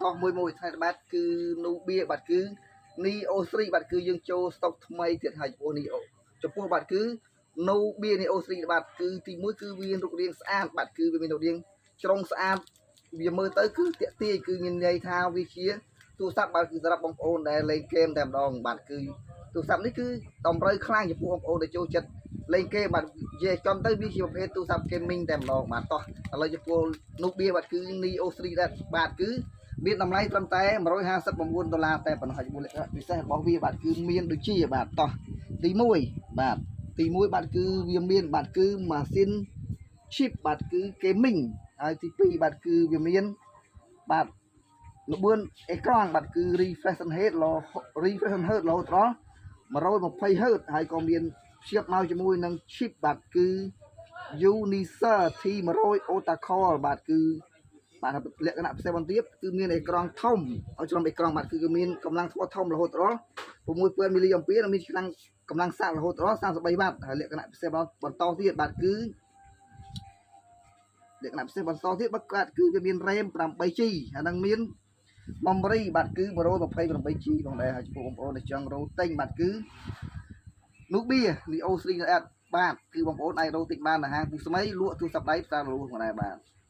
តោះមួយមួយថ្ងៃបាទគឺ Nubia បាទគឺ Neo 3បាទគឺយើងចូលស្តុកថ្មីទៀតហើយចំពោះ Neo ចំពោះបាទគឺ Nubia Neo 3បាទគឺទី1គឺវារូបរាងស្អាតបាទគឺវាមានរូបរាងជ្រុងស្អាតវាមើលទៅគឺតាក់ទាយគឺមានន័យថាវាជាទូរស័ព្ទបាទគឺសម្រាប់បងប្អូនដែលលេងហ្គេមតែម្ដងបាទគឺទូរស័ព្ទនេះគឺតម្រូវខ្លាំងចំពោះបងប្អូនដែលចូលចិត្តលេងហ្គេមបាទនិយាយចំទៅវាជាប្រភេទទូរស័ព្ទ gaming តែម្ដងបាទតោះឥឡូវចំពោះ Nubia បាទគឺ Neo 3ដែរបាទគឺមានតម្លៃត្រឹមតែ159ដុល្លារតែប៉ុណ្ណោះហើយចំពោះលក្ខណៈពិសេសរបស់វាបាទគឺមានដូចជាបាទតោះទី1បាទទី1បាទគឺវាមានបាទគឺម៉ាស៊ីន chip បាទគឺ gaming ហើយទី2បាទគឺវាមានបាទល្បឿនអេក្រង់បាទគឺ refresh rate រ refresh rate រហូតដល់120 Hz ហើយក៏មានភ្ជាប់មកជាមួយនឹង chip បាទគឺ Unisoc T100 Octa Core បាទគឺបាទលក្ខណៈពិសេសបន្ទាបគឺមានអេក្រង់ធំឲ្យច្រំអេក្រង់បាទគឺមានកម្លាំងថ្មធំរហូតដល់6000មីលីអំពែនិងមានកម្លាំងកម្លាំងសាករហូតដល់33វ៉ាត់ហើយលក្ខណៈពិសេសបន្តទៀតបាទគឺលក្ខណៈពិសេសបន្តទៀតបាទគឺវាមាន RAM 8 GB ហើយនឹងមាន memory បាទគឺ 128 GB ផងដែរហើយចំពោះបងប្អូនដែលចង់រកទិញបាទគឺ Nubia Neo 3 S បាទគឺបងប្អូនអាចរកទិញបាននៅហាងពូស្មីលក់ទូរស័ព្ទដៃផ្សាររលួសផងដែរបាទ។